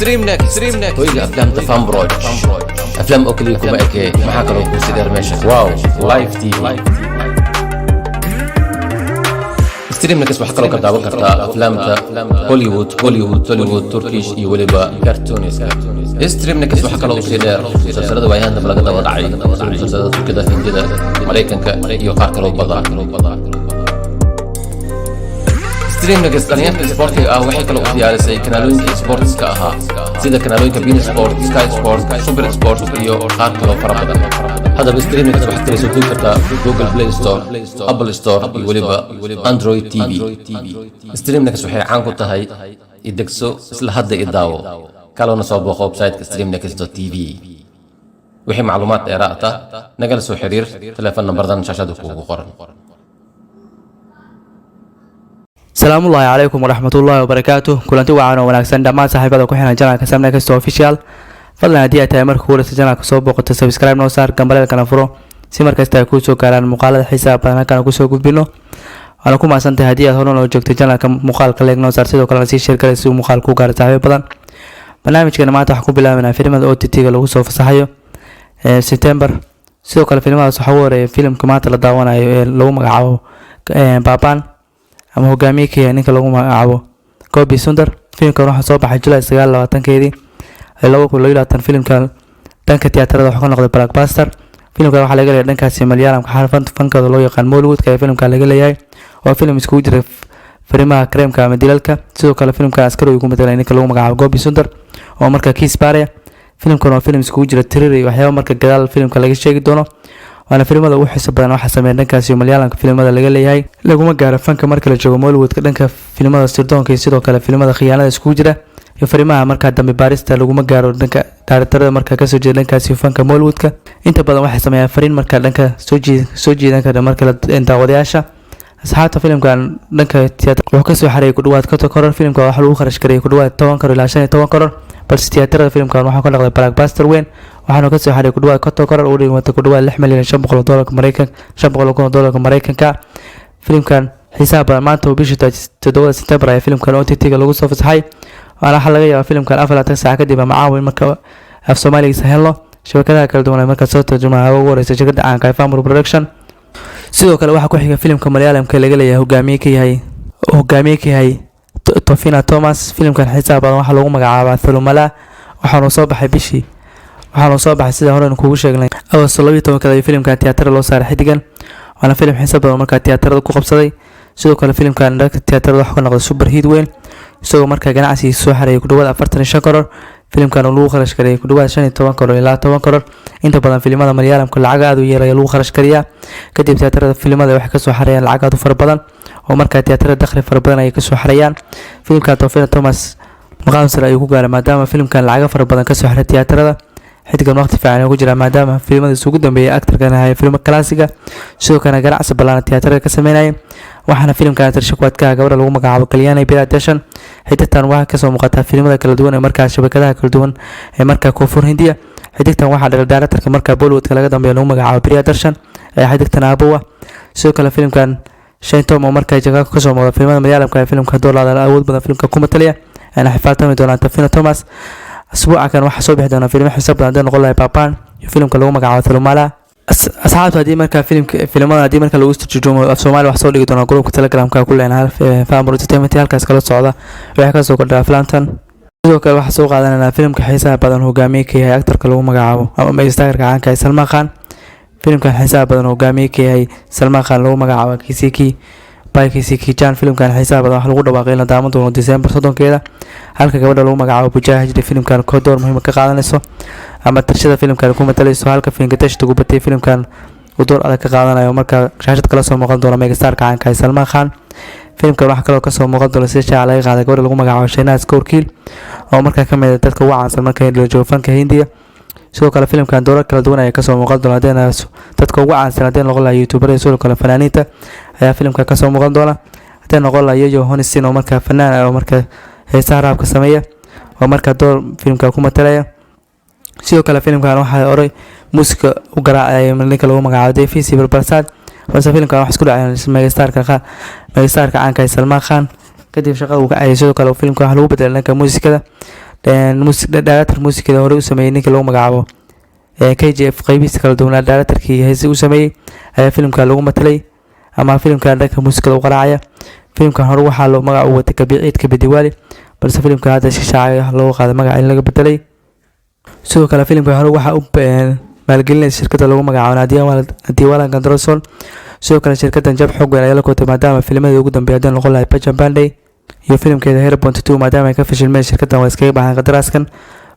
Stream Next, hoyga aflaamta Fanproj. Aflaam oo keliya kuma ekee, maxaa kaloo kuu sii dheer meesha? Wow, live TV. Stream Next waxaa kaloo ka daawan kartaa aflaamta Hollywood, Bollywood, Tollywood, Turkish iyo weliba cartooniska. Stream Next waxaa kaloo usii dheer musalsalada waayahan dambe laga daba dhacay, sida musalsalada Turkida, Hindida, Maraykanka iyo qaar kaloo badan. Stream Next dhalinyarta isboortiga ah waxay kaloo u diyaarisay kanaalooyinkii isboortiska ahaa, sida kanaalooyinka beIN Sport, Sky Sport, Super Sport iyo qaar kaloo fara badan. Haddaba Stream Next waxaad kala soo degi kartaa Google Play Store, Apple Store iyo weliba Android TV. Stream Next waxay caan ku tahay idegso isla hadda i daawo. Kaloona soo booqo website-ka streamnext.tv. Wixii macluumaad dheeraad ah nagala soo xiriir telefoon nambardan shaashada kuugu qoran. Salaamullaahi calaykum waraxmatullaahi wabarakaatu. Kulanti wacan oo wanaagsan dhammaan saaxiibada ku xiran channelka Samnext Official. Fadlan haddii ay tahay marka kugu channelka soo booqato, subscribe noo saar, gambaleelkana furo si markasta ay kuu soo gaaraan muuqaalada xiisaha badan halkaan kusoo gudbino. Waana ku mahadsantahay haddii aad horan oo joogtay channelka, muuqaalka like noo saar, sidoo kalena sii share garay si uu muuqaal kuu gaaro saaxiibo badan. Barnaamijkeena maanta waxaan ku bilaabanaa filimada OTT-ga lagu soo fasaxayo ee September. Sidoo kale filimadaas waxaa ugu horeeya filimka maanta la daawanayo ee lagu magacaabo Baban, ama hogaamiye ka yahay ninka lagu magacaabo Gopi Sundar. Filimkan waxaa soo baxay July 29-keedii 2022. Filimkan dhanka tiyaatarada wuxuu ka noqday blockbuster. Filimkan waxaa laga leeyahay dhankaasi Malyalamka, xarfan fankooda loo yaqaan Mollywoodka ee filimkan laga leeyahay. Waa filim iskugu jira fariimaha crime-ka ama dilalka. Sidoo kale filimkan askari uu ku matalay ninka lagu magacaabo Gopi Sundar oo markaa kiis baaraya. Filimkan waa filim iskugu jira thriller iyo waxyaabo marka gadaal filimka laga sheegi doono, waana filimada ugu xiiso badan waxaa sameeya dhankaasi Malyalamka filimada laga leeyahay. Laguma gaaro fanka marka la joogo Mollywoodka dhanka filimada sirdoonka iyo sidoo kale filimada khiyaanada iskugu jira iyo fariimaha markaa dambe baarista. Laguma gaaro dhanka directorada markaa kasoo jeeda dhankaasi fanka Mollywoodka. Inta badan waxay sameeyaan fariin markaa dhanka soo jiidan kara marka la daawadayaasha asxaabta. Filimkan dhanka tiyaatar wuxuu kasoo xareeyay ku dhawaad 50 crore. Filimka waxaa lagu kharash gareeyay ku dhawaad 10 crore ilaa 15 crore, balse tiyaatarada filimkan waxaa ka noqday blockbuster weyn, waxaana kasoo xareeyay ku dhawaad 50 crore oo dhigmata ku dhawaad 6 milyan 500 doolarka Mareykanka, 500,000 doolarka Mareykanka. Filimkan xiisaha badan maanta oo bishii 7 September ayaa filimkan OTT-ga lagu soo fasaxay, waana waxaa laga yaabaa filmkan 24 saac kadib ama caawa in marka af Soomaaligiisa helno shabakadaha kala duwan ay markaa soo tarjumaa, ugu horeysa shirkadda caanka ee Fanproj Production. Sidoo kale waxaa ku xiga filimka Malyalamka laga leeyahay, hogaamiye ka yahay Tovino Thomas. Filimkan xiisaha badan waxaa lagu magacaabaa Thallumaala, waxaanu soo baxay bishii waxaanu soo baxay sida horena kugu sheegnay Agosto 12-keeda ayuu filimkan tiyaatarada loo saaray xidigan, waana filim xiiso badan markaa tiyaatarada ku qabsaday. Sidoo kale filimkan dhanka tiyaatarada waxaa ka noqday super hit weyn, isagoo markaa ganacsigiisa soo xareeyay ku dhawaad 45 crore. Filimkan oo lagu kharash gareeyay ku dhawaad 15 crore ilaa 10 crore. Inta badan filimada Malyalamka lacag aad u yar ayaa lagu kharash gariyaa, kadib tiyaatarada filimada waxay kasoo xareeyaan lacag aad u fara badan oo markaa tiyaatarada dakhli fara badan ayay kasoo xareeyaan. Filimkan Tovino Thomas maqaam sare ayuu ku gaaray maadaama filimkan lacago fara badan kasoo xaray tiyaatarada. Xidigan waqti fiican ku jira maadaama filimadiisa ugu dambeeyay actorkan ahay filmo classic-ga, sidoo kalena ganacsi ballaaran tiyaatarada ka sameynayay. Waxaana filimkan tarsha kuadkaha gabadha lagu magacaabo Kalyani Priyadarshan. Xidigtan waxaa kasoo muuqataa filimada kala duwan ee markaa shabakadaha kala duwan ee markaa Koonfur Hindiya. Xidigtan waxaa dhalay directorka markaa Bollywoodka laga dambeeya lagu magacaabo Priyadarshan ee xidigtan aabowa. Sidoo kale filimkan Shine Tom oo markaa jagaaka kasoo muuqda filimada Malyalamka ee filimka doorlaada awood badan filimka ku matalaya ayna xifaaltami doonaan Tovino Thomas. Asbuuca kan waxaa soo bixi doona filmo xiiso badan hadday noqon lahay Baban iyo filimka lagu magacaabo Thallumaala. Asxaabta, haddii markaa filimka filimada haddii marka lagu turjumo af Soomaali wax soo dhigi doona groupka Telegramka ku leenahay Fanproj Entertainment, halkaas kala socda waxay kasoo kordhaa filantan. Sidoo kale waxaa soo qaadanayna filimka xiisaha badan, hogaamiye ka yahay actorka lagu magacaabo ama megastarka caanka ah Salman Khan. Filimkan xiisaha badan, hogaamiye ka yahay Salman Khan, lagu magacaabo Kiski Bhai Kiski Jaan. Filimkan xiisaha badan waxaa lagu dhawaaqay in la daawan doono December 30-keeda, halka gabadha lagu magacaabo Pooja Hegde filimkan ko door muhiim ka qaadanayso ama tarshada filimkan ku matalayso, halka Venkatesh Daggubati filimkan uu door adag ka qaadanayo, markaa shaashad kala soo muuqan doona megastarka caanka ah Salman Khan. Filimkan waxaa kaloo kasoo muuqan doona, sida shaaca laga qaaday, gabadha lagu magacaabo Shehnaaz Gill oo markaa ka mid ah dadka ugu caansan marka la joogo fanka Hindiya. Sidoo kale filimkan doorar kala duwan ayaa kasoo muuqan doona, haddayna dadka ugu caansan hadday noqon lahaa youtuberada, sidoo kale fanaaniinta ayaa filimka kasoo muuqan doona, hadday noqon lahaa Yo Yo Honey Singh oo markaa fanaan ah oo markaa heesaha rap-ka sameeya oo markaa door filimka ku matalaya. Sidoo kale filimkan waxaa oray muusika u garaacaya ninka lagu magacaabo Devi Sri Prasad, balse filimkan waxa isku dhaceen megastarka caanka ah Salman Khan, kadib shaqada uu ka cayay. Sidoo kale filimkan waxaa lagu bedelay dhanka muusikada. Director muusikada hore u sameeyey ninka lagu magacaabo KGF qeybihiisa kala duwanaa, directorkii heese u sameeyey ayaa filimka lagu matalay ama filimkan dhanka muusikada u qaraacaya. Filimkan hore waxaa loo magac u watay Kabhi Eid Kabhi Diwali, balse filimka hadda shishaaca loogu qaaday magaca in laga bedelay. Sidoo kale filimka hore waxaa u maalgelinaysa shirkadda lagu magacaabo Nadiadwala Grandson. Sidoo kale shirkaddan jab xoog weyn ayaa la kootay, maadaama filmadii ugu dambeeyay haddii noqon lahay Bachchhan Paandey iyo filimkeeda Heropanti 2, maadaama ay ka fashilmeen, shirkaddan waa iskaga baxeen qandaraaskan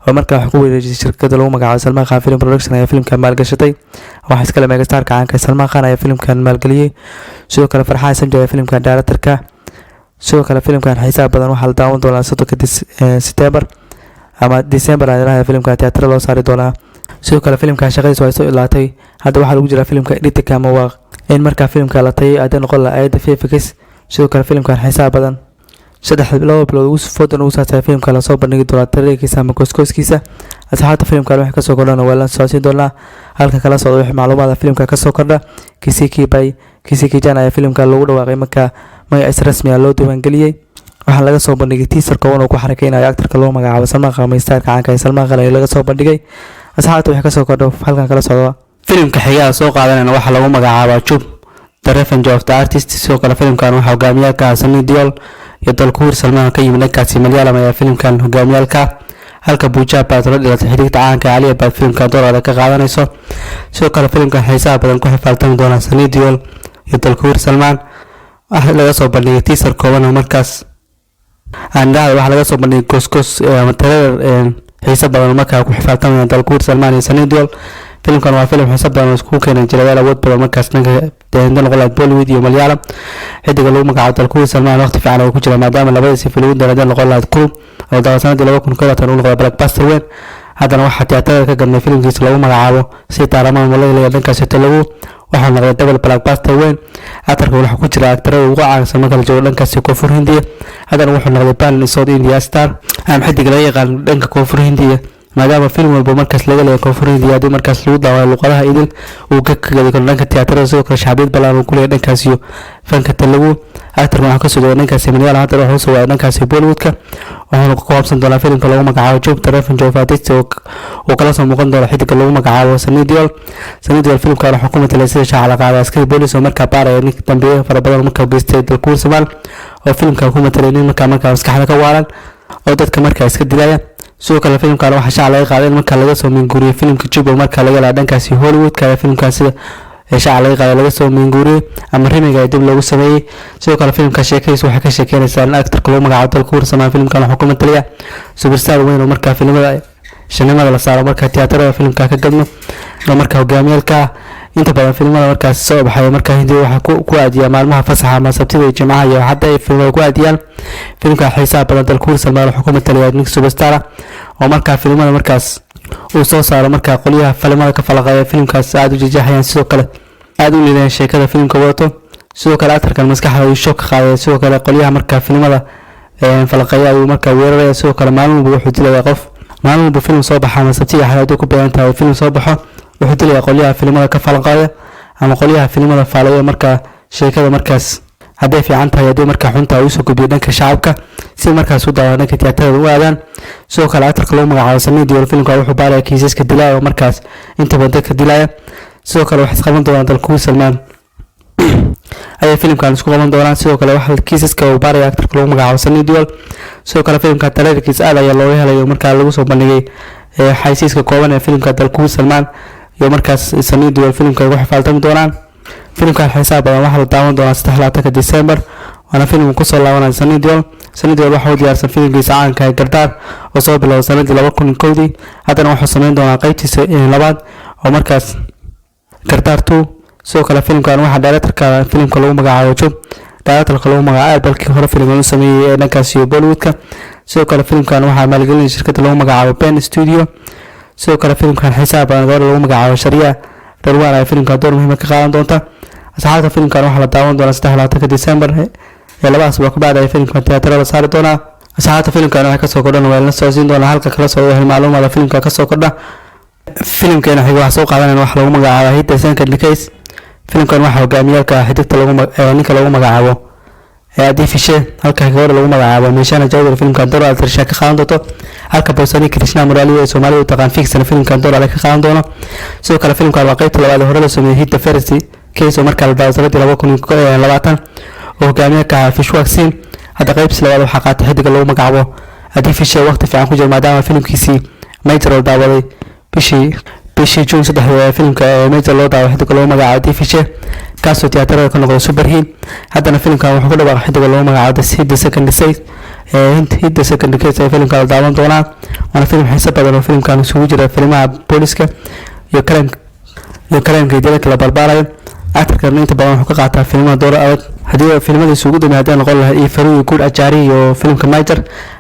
oo markaa wax ku wareejisay shirkadda lagu magacaabo Salman Khan Film Production ayaa filimkan maalgashatay. Waxaa iskale megastarka caanka Salman Khan ayaa filimkan maalgeliyey. Sidoo kale Farxaan Sanjay ayaa filimkan directorka. Sidoo kale filimkan xiisaha badan waxaa la daawan doonaa 30-ka September ama December ayaa filimkan tiyaatarada loo saari doonaa. Sidoo kale filimkan shaqadiisa waa soo ilaatay. Hadda waxaa lagu jiraa filimka editing ama waa in markaa filimka la tayay haddii noqon lahaa ayadda VFX. Sidoo kale filimkan xiisaha badan 3-2 bilood ugu foodan ugu saartay filimka lasoo bandhigi doonaa trailerkiisa ama gooskooskiisa. Asxaabta, filimkan wixii kasoo kordhana waa la socodsiin doonaa. Halka kala socda wixii macluumaada filimka kasoo kordha. Kisi Ki Bhai Kisi Ki Jaan ayaa filimka lagu dhawaaqay markaa magaciisa rasmi ah loo diiwaangeliyey. Waxaa laga soo bandhigay teaser kooban oo ku xarakeynayo actorka loo magacaabo Salman Khan, starka caanka ee Salman Khan ayaa laga soo bandhigay. Asxaabta, wixii kasoo kordha halkan kala socda. Filimka xigaa soo qaadanayna waxaa lagu magacaabaa Chup: The Revenge of the Artist. Sidoo kale filimkan waxaa hogaamiyaalka Sunny Deol iyo Dulquer Salmaan ka yimid dhankaasi Malayalam ayaa filimkan hogaamiyaalka, halka Pooja Bhatt la dhilatay xiddigta caanka Alia Bhatt filimkan door adag ka qaadanayso. Sidoo kale filimkan xiisaha badan ku xifaaltami doona Sunny Deol iyo Dulquer Salmaan. Waxaa laga soo bandhigay teaser kooban oo markaas aan dhahda waxaa laga soo bandhigay goosgoos ama trailer xiiso badan oo markaa ku xifaaltamaya Dulquer Salmaan iyo Sunny Deol. Filimkan waa filim xiiso badan oo iskugu keenay jilayaal awood badan markaas dhanka hinda noqon lahayd Bollywood iyo Malayalam. Xidiga lagu magacaabo Dulquer Salmaan waqti fiican oo ku jira, maadaama labadiisi filim ugu dambeeyay noqon lahayd Kurup oo daawa sanadii 2021 uu noqday blockbuster weyn. Haddana waxaa tiyaatarada ka gadnay filimkiisa lagu magacaabo Sita Ramam oo dhankaasi Telugu, waxaa noqday double blockbuster weyn. Actorka waxaa ku jira actorada ugu caansan marka la joogo dhankaasi Koonfur Hindiya. Haddana wuxuu noqday pan South India star ama xidig laga yaqaan dhanka Koonfur Hindiya, maadaama film walba markaas laga leeyahay Koonfur Hindiya haddii markaas lagu daawayo luqadaha idil uu ka gadi karo dhanka tiyaatarada. Sidoo kale shacbiyad balaaran uu ku leeyahay dhankaas iyo fanka Telugu. Actorkan waxaa kasoo jeeda dhankaasi Malayalam, haddana wuxuu soo waday dhankaasi Bollywoodka, wuxuuna ku koobsan doonaa filimka lagu magacaabo Chup: The Revenge of Artist oo uu kala soo muuqan doono xidiga lagu magacaabo Sunny Deol. Sunny Deol filimkan wuxuu ku matalay sida shaaca la qaaday askari boolis oo markaa baaraya nin dambiye fara badan oo markaa geystay Dulquer Salmaan, oo filimkan ku matalay nin markaa maskaxda ka waalan oo dadka markaa iska dilaya. Sidoo kale filimkan waxaa shaaca laga qaaday in markaa laga soo minguuriyey filimka Chup oo markaa laga helaa dhankaasi Hollywoodka ayaa filimkan sida shaaca laga qaaday laga soo minguuriyey ama remake ay dib loogu sameeyey. Sidoo kale filimka sheekadiisa waxay ka sheekeynaysaa in actorka lagu magacaabo Dulquer Salmaan filimkan wuxuu ku matalaya superstar weyn oo markaa filimada shanimada la saaro markaa tiyaatarada filimka ka gadno oo markaa hogaamiyaalka ah. Inta badan filimada markaas soo baxay markaa Hindiya waxaa ku aadiyaa maalmaha fasaxa ama Sabtida iyo Jimcaha iyo Axadda ay filimada ku aadiyaan. Filimka xiisaha badan Dulquer Salmaan wuxuu ku matalayaa nin superstar ah oo markaa filimada markaas uu soo saaro markaa qolyaha filimada ka falaqaya filimkaas aada u jejeexayaan, sidoo kale aada u liidayaan sheekada filimka wadato. Sidoo kale actorkan maskaxda ayuu shock ka qaadaya. Sidoo kale qolyaha markaa filimada falaqaya ayuu markaa weeraraya. Sidoo kale maalin walba wuxuu dilayaa qof. Maalin walba film soo baxa ama Sabti iyo Axad haddii ku beegan tahay film soo baxo, wuxuu dilayaa qolyaha filimada ka falaqaya ama qolyaha filimada faalaya, markaa sheekada markaas hadday fiican tahay, haddii markaa xunta usoo gudbiyo dhanka shacabka si markaas u daawaan dhanka tiyaatarada u aadaan. Sidoo kale actorka lagu magacaabo Sunny Deol filimka wuxuu baaraya kiisaska dilaya oo markaas inta badan dadka dilaya. Sidoo kale waxay isqaban doonaan Dulquer Salmaan ayay filimkan isku qaban doonaan. Sidoo kale waxa kiisaska uu baaraya actorka lagu magacaabo Sunny Deol. Sidoo kale filimka trailerkiisa aad ayaa looga helay oo markaa lagu soo bandhigay xaysiiska kooban ee filimka Dulquer Salmaan iyo markaas Sunny Deol filimka ugu xifaaltami doonaan. Filimkan xiisaha badan waxaa la daawan doonaa 23-ka December, waana filim uu kusoo laabanaya Sunny Deol. Sunny Deol waxa uu diyaarsan filimkiisa caanka ee Gadar oo soo bilowday sanadii 2001-dii. Haddana wuxuu sameyn doonaa qeybtiisa labaad oo markaas Gadar 2. Sidoo kale filimkan waxaa directorka filimka lagu magacaabo Chup, directorka lagu magacaabo balkii hore filimkan u sameeyey ee dhankaas iyo Bollywoodka. Sidoo kale filimkan waxaa maalgelinaya shirkadda lagu magacaabo Pen Studio. Sidoo kale filimkan xiisaha badan gabadha lagu magacaabo Shaurya Dharwal ayaa filimkan door muhiima ka qaadan doonta. Asxaabta, filimkan waxaa la daawan doonaa 23-ka December ee 2 asbuuc ka bacdi ay filimkan tiyaatarada la saari doonaa. Asxaabta, filimkan waxay kasoo kordhan waa la socodsiin doonaa. Halka kala soo hel macluumaada filimka kasoo kordha. Filimkeena xiga waxaa soo qaadanayna waxa lagu magacaabaa Hit: The Second Case. Filimkan waxaa hogaamiyaalka xidigta lagu ninka lagu magacaabo Adivi Sesh, halka gabadha lagu magacaabo Mishana Chowdhury filimkan door actress ka qaadan doonto. Halka Posani Krishna Murali ee Soomaalida u taqaan Fixan filimkan door adag ka qaadan doono. Sidoo kale filimkan waa qaybta labaad ee hore loo sameeyey Hit the First Case, oo markaa la daawado sanadii 2020 oo hogaamiye ka ahaa Vishwak Sen. Hadda qaybtiis labaad waxaa qaatay xidiga lagu magacaabo Adivi Sesh, waqti fiican ku jira, maadaama filimkiisii Major oo daawaday bishii Juun 3 ee filimka Major loo daaway xidiga lagu magacaabo Adivi Sesh, kaasoo tiyaatarada ka noqday super hit. Haddana filimkan wuxuu ku dhawaaqay xidiga lagu magacaabo Hit the Second Case. Hit the Second Case ee filimka la daawan doonaa, waana filim xiiso badan oo filimkan isugu jira filimaha booliska iyo crime iyo crime-ka dilalka la barbaarayo. Actorkan inta badan wuxuu ka qaataa filimada door adag. Haddii filimadiisa ugu dambeeyay haddii noqon lahaa iyo Faru iyo Goodachari iyo filimka Major,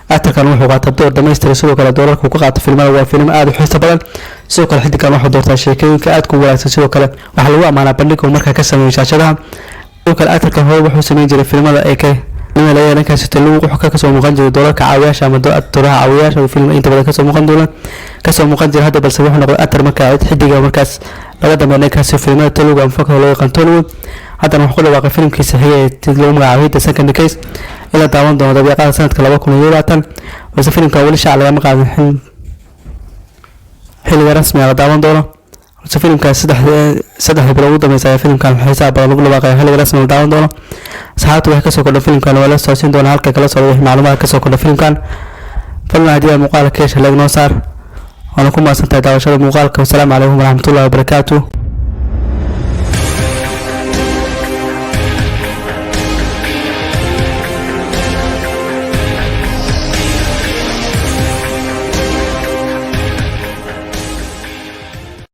actorkan wuxuu qaataa door dhamaystiran. Sidoo kale doorarka uu ka qaato filimada waa filim aad u xiiso badan. Sidoo kale xidigan wuxuu doortaa sheekooyinka aadka u wanaagsan. Sidoo kale waxaa lagu ammaanaa bandhig uu markaa ka sameeyo shaashadaha. Sidoo kale actorkan hore wuxuu sameyn jiray filimada ay ka leeyahay dhankaasi Telugu. Wuxuu kasoo muuqan jiray doorarka caawiyaasha ama dooraha caawiyaasha uu film inta badan kasoo muuqan doona, kasoo muuqan jiray. Hadda balse wuxuu noqday actor markaa xidiga markaas laga dambeeya dhankaasi filimada Telugu ama fanka loo yaqaan Tollywood. Haddana wuxuu ku dhawaaqay filimkiisa xigay ee lagu magacaabo Hit the Second Case in la daawan doono dabiiqada sanadka 2020, balse filimkan weli shaac lagama qaadin xilliga rasmiga la daawan doono. Balse filimkaas saddexda bilo ugu dambeysa ayaa filimkan xiisaha badan lagu dhawaaqaya xilliga rasmiga la daawan doono. Asxaabta, waxay kasoo kordha filimkan waa la socodsiin doona halka kala socda wixii macluumaad kasoo kordha filimkan. Fadlan haddii aad muuqaalka ka hesha, like noo saar, waana ku mahadsantahay daawashada muuqaalka. Wasalaamu calaykum waraxmatullahi wabarakaatu.